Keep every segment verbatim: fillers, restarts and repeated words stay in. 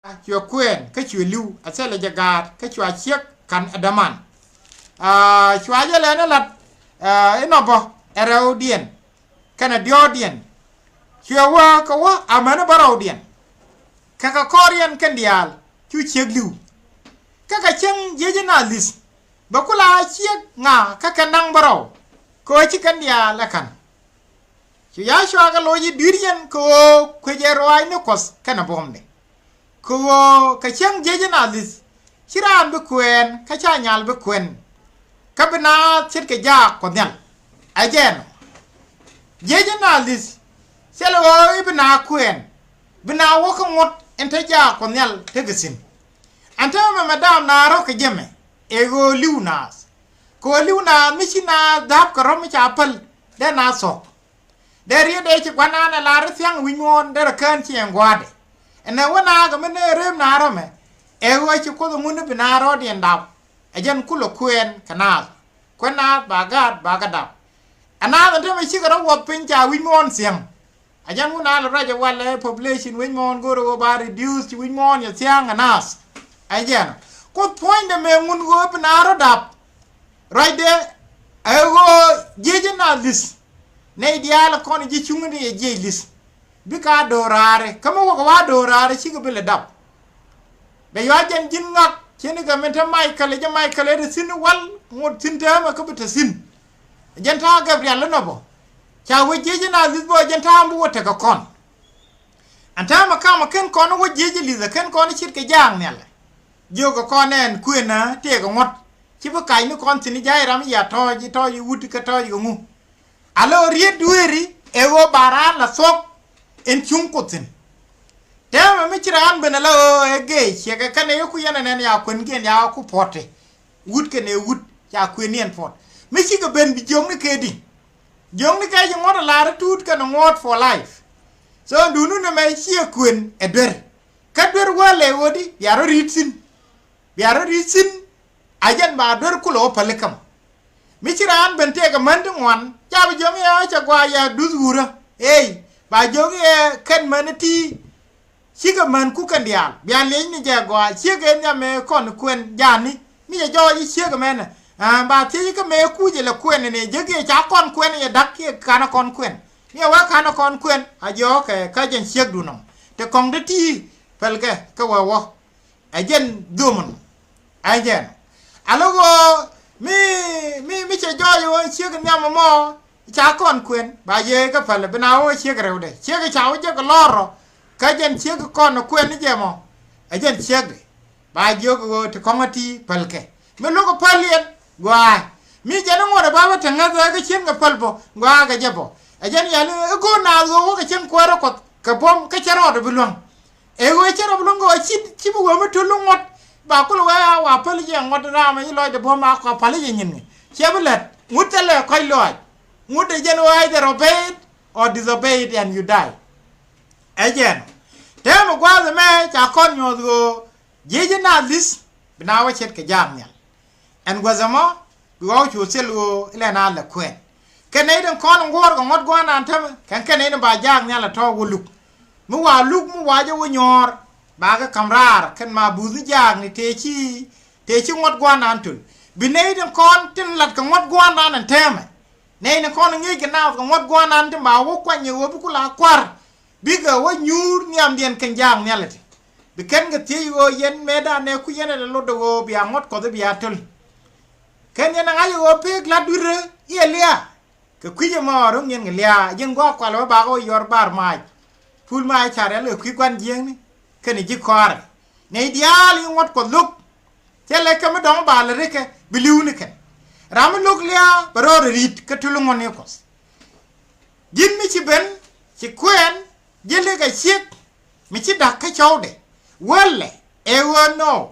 Cuɛ kuɛɛn kä cuɛ li̱w a thilɛ jɛ gaat kä cua ciek ka̱n ɛ däman. Aa, cua jɛ lɛn ɛ la̱t, aa, inɔ bä ɛ rɛwdiɛn kɛnɛ diɔ̱ɔ̱kdiɛn. Cuɛ wä kɛ wä amäni bä rɛwdiɛn kɛ kɛ kɔriɛn kɛn diaal cu ciek li̱w. Kä kɛ cäŋ jiec in a li̱th bɛ kula ciek ŋa kä kɛ naŋ bä rɛw kɛ ɣöö ci kɛn diaal ɛ ka̱n. Cu Yacua kɛ loc i̱ dui̱r yɛn kɛ ɣöö kuecɛ ruaacni Kuɔth kɛnɛ buɔ̱mdɛ. Kɛ ɣöö kɛ cäŋ jiec in a li̱th ci raan bi kuɛɛn kä ca nyal bi kuɛn. Kä bi naath ce̱tkɛ jaak Kuɔth Nhial. Ɛ jɛn ɔ jiec in a li̱th thilɛ ɣöö i̱ bi naath kuɛɛn, bi naath wä kä ŋot in te jaak Kuɔth Nhial tekɛ thi̱n. Ɛn täämɛ mɛ daam naath rɔ̱ kɛ jɛ mɛ ɛ ɣöö li̱w naath. Kɛ ɣöö li̱w naath mi ci naath dha̱a̱p kɛ rɔ̱ mi ca päl dee naath thuɔ̱k. Dee riet dee ci gua̱nan ɛ lar i̱ thia̱ŋ wi̱c muɔ̱ɔ̱n derɛ kään ci ɛn gua̱a̱dɛ. Ɛnɛ wä naakɛ mi nee rem naar ɔmɛ ɛ ɣöö ci Kuoth ɛ ŋun ni bi naar rɔɔdiɛn dap. Ɛ jɛn kulɛ kuɛɛn kɛ naath. Kuɛ naath ba gaat ba kɛ dap. Ɛ naath ɛn te mɛ cikɛ rɔ wuɔth piny ca wi̱c muɔ̱ɔ̱n thia̱ŋ. Ɛ jɛn wun a lɛ ruac ɛ walɛ population wi̱c muɔ̱ɔ̱n go̱o̱rɛ ɣöö ba reduce ci wi̱c muɔ̱ɔ̱n yɛ thia̱a̱ŋ ɛ naath. Ɛ jɛn Kuoth puɔ̱nydɛ mëë ŋun ɣöö bi naar rɔ dap. Ruacdɛ ɛ ɣöö jiec in a li̱th. Nɛy diaal ɛ kɔn ji̱ cuŋni yɛ jiec li̱th. Bikɛ a do̱raari kä mi wäkɛ wa do̱raari cikɛ bi lɛ dap. Bɛ yɔa jɛn ji̱n ŋak ce̱tnikɛ min te Michael, ji̱ Michael ɛ te thi̱n wal ŋot thi̱n täämɛ kä bi te thi̱n. Jɛn ta̱a̱ Gabriel inɔ bä ca wä jiec in a li̱th bä jɛn ta̱a̱ mi wä tekɛ kɔn. Ɛn täämɛ kamɛ ken kɔn wä jiec in li̱th ɛ ken kɔn ce̱tkɛ jaak nhial. Jiökɛ kɔn ɛn kuënä tëëkɛ ŋuɔ̱t ci bi kac ni kɔn thi̱n i̱ ja̱a̱c ram i̱ ya tɔ̱ɔ̱c i̱ tɔ̱ɔ̱c i̱ wut kä tɔ̱ɔ̱c i̱ kɛ ŋu. A lɛ ɣöö riet dueeri ɛ ɣöö ba raan la thuɔ̱k in cuŋ Kuoth thi̱n. Täämɛ mi ci raan ben ala ɣöö ɛ gee ciɛkɛ kɛnɛ i̱ ku yɛn ɛnɛn ya kuenkiɛn ya ku puɔ̱t ti. Wut kɛnɛ wut ca kuëëniɛn puɔ̱t mi cikɛ ben bi jiökni kɛ di. Jiökni kɛ ci ŋuɔ̱t a la̱r i̱ tuut kɛnɛ ŋuɔ̱t for life. So duundun ɛmɛ ciɛ kuën ɛ duer. Kä duer wä lɛ ɣöödi bia rɔ ri̱t thi̱n. Bia rɔ ri̱t thi̱n. A jɛn ba duer kulɛ wä päli käm. Mi ci raan ben tëëkɛ män ti ŋuan ca bi jiökni ɛ cɛ gɔaa yɛ duth wurä. Ëëy ba jiökni ɛ kɛn män ti. Cikɛ män ku kɛn diaal bia liec ni jɛ gɔaa ciek ëë nhiam mëë kɔn kuɛn ja̱a̱ni. Mi jɛ jɔɔc i̱ ciek ɛmɛnɛ. Ba thiec i̱ kä mëë kuc ilɛ kuɛn ni jek i̱ ca kɔn kuɛn i̱ da̱k kiɛ kanɛ kɔn kuɛn. Mi ɛ wee kanɛ kɔn kuɛn a jiɔɔkɛ kä jɛn ciekdun ɔ. Te kɔŋ te ti pälkɛ kä wee wä. Ɛ jɛn dhomon. Ɛ jɛn a lo̱k ɣöö mi mi mi cɛ jɔɔc ɣöö ciek nhiam ɛmɔ. Ca kɔn kuën ba jiɛc kä päl bi na wä ciek rɛwdɛ ciek ca wä jek lɔr rɔ. Kä jɛn ciek kɔn kuën ni jɛ mɔ. Ɛ jɛn ciekdɛ ba jiök ɣöö ti kɔŋä ti päl kɛ mi lo̱k päl yɛn. Gua̱a̱ mi jɛn ŋuɔ̱t ɛ ba wä te ŋäth ɛ kä cien kɛ päl bɔ gua̱a̱ kɛ jɛ bɔ. Ɛ jɛn yɛl i̱ go̱o̱r naath ɣöö wä kɛ cieŋ kuäärä Kuɔth kɛ buɔ̱m kä cɛ rɔɔdɛ bi luäŋ. Ëë wee cɛ rɔ bi luäŋ kɛ ɣöö ci ci bi wee mi töl ni ŋuɔ̱t. Ba kulɛ wee a wa päl jɛ ŋuɔ̱t ram mi ci lɔcdɛ buɔ̱m a kɔ päl jɛ nyin ŋi̱ cɛ bi lät ŋut thilɛ kɔc lɔaac. Ŋut de jɛn ɣöö either obey it or disobey it and you die. Ɛ jɛn tɛm mi gua̱a̱th ɛmɛ ca kɔn nyuɔ̱th ɣöö jiec in a li̱th bi na wä ce̱tkɛ jaak nhial. Ɛn guäth ɛmɔ bi ɣɔw cu thil ɣöö ilɛ na lɛ kuɛn. Kɛ nɛy tin kɔn in guɔ̱ɔ̱r kɛ ŋuɔ̱t gua̱a̱r nan tämɛ kɛn kɛ nɛy tin ba jaak nhial ɛ tɔ̱ wä luk. Mi wa luk mi wa jɛ wä nyɔ̱ɔ̱r ba kɛ ka̱m raar kɛn ma buth ni jaak ni tëë ci tëë ci ŋuɔ̱t gua̱a̱r nan töl. Bi nɛy tin kɔn tin lat kɛ ŋuɔ̱t gua̱a̱r nan ɛn tɛmɛ. Nɛy tin kɔn in ŋi̱i̱c kɛ naath kɛ ŋuɔ̱t gua̱a̱r nan tin ba wä kuany ɛ ɣöö bi ku la kua̱r. Bikɛ wä nyuur nhiamdiɛn kɛn jaak nhial ɛ ti bi kɛn kɛ thiec ɣöö yɛn mëëdan ɛ ku yɛn ɛ lɛ lot ɛ ɣöö bia ŋuɔ̱t Kuɔth i̱ bia töl. Kɛn yɛn ɛ ŋa̱c ɛ ɣöö pek la̱t dui̱rä i̱ ɛ liaa. Kɛ kui̱c ɛmɔ ro̱ŋ yɛn kɛ liaa ji̱n gua̱a̱k kual wä bakɛ wä yɔr bar maac. Pul maac ca rial kɛ kui̱ gua̱n jiääkni kɛnɛ ji̱ kɔaarɛ. Nɛy diaal i̱ ŋuɔ̱t Kuɔth lo̱k. Thilɛ kɛ mi dɔ̱ŋ ba lɛ rikɛ bi li̱w ni kɛn. Ram mi lo̱k liaa bɛ rɔɔdɛ ri̱t kä tul ŋuɔ̱tni Kuɔth. Ji̱n mi ci ben ci kuɛɛn ji̱ likɛ ciek mi ci da̱k kä cɔwdɛ. Wälɛ ɛ ɣöö nɔ.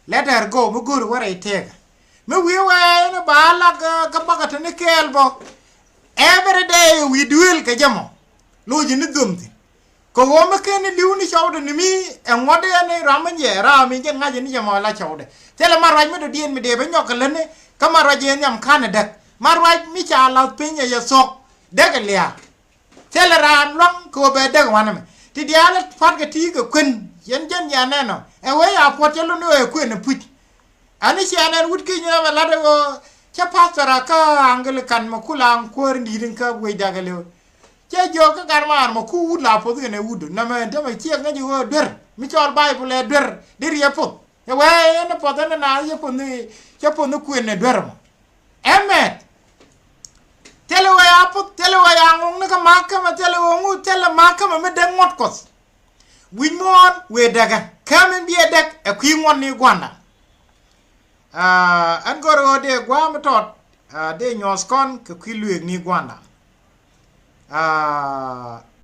Let her go mi go̱o̱ri wä rɛy tëëkä. Mi wi̱i̱ wee ni ba lak kä bäkä te ni kɛɛl bä. Every day wi̱i̱ duëël kɛ jɛ mɔ. Lo̱c ni dhom thi̱n. Kɛ ɣöö mi ken ni li̱w ni cɔwdɛ ni mi ɛ ŋuɔ̱tdɛ ni ram mi nyɛ ram mi jɛn ŋa̱c ni jɛ mɔ la cɔwdɛ. Thilɛ mat ruac mi dɔ̱diɛn mi dee bä nyɔk kɛ lät ni kä mat ruac yɛ nhiam ka̱n ɛ däk. Mat ruac mi ca lath piny ɛ yɛ thuɔ̱k däk ɛ liaak. Thilɛ raan luaŋ kɛ ɣöö bɛ däk wanɛ mɛ ti diaal pa̱t kɛ ti kɛ kuën. Yɛn jɛn ya nɛn ɔ ɛ wee ya puɔt cɛ lun ɛ kuën ɛ puc. Ani cia nɛn wut ki̱ny ɛ mɛ lat ɛ ɣöö cɛ pastor a kä Anglican mɛ kula aŋ kuäär in di̱i̱t in kä wec dak ɛ liw. Cɛ jiök kä gat maar mɛ ku wut la puɔth kɛn ɛ wut nɛmɛ ɛn tämɛ ciɛ ŋäc ɣöö duer mi cɔl Baibul ɛ duer deri ɛ puɔth. Ɛ wee ɛn ɛ puɔth ɛn ɛ naath cɛ puɔth ni cɛ puɔth ni kuën ɛ duer mɔ. Ɛmɛn. Thilɛ wee a puɔth thilɛ wee a ŋuŋni kä ma̱a̱k kämɛ thilɛ wee ŋu thilɛ ma̱a̱k kämɛ mi dee ŋuɔ̱t Kuɔth. Wi̱c muɔ̱ɔ̱n wëë däkä kä min biɛ däk ɛ kui̱ ŋuɔ̱tni gua̱nda. Aa, ɛn gör ɣöö dee gua̱a̱ mi tɔt, aa, dee nyuɔ̱th kɔn kɛ kui̱ lueekni gua̱nda. Aa,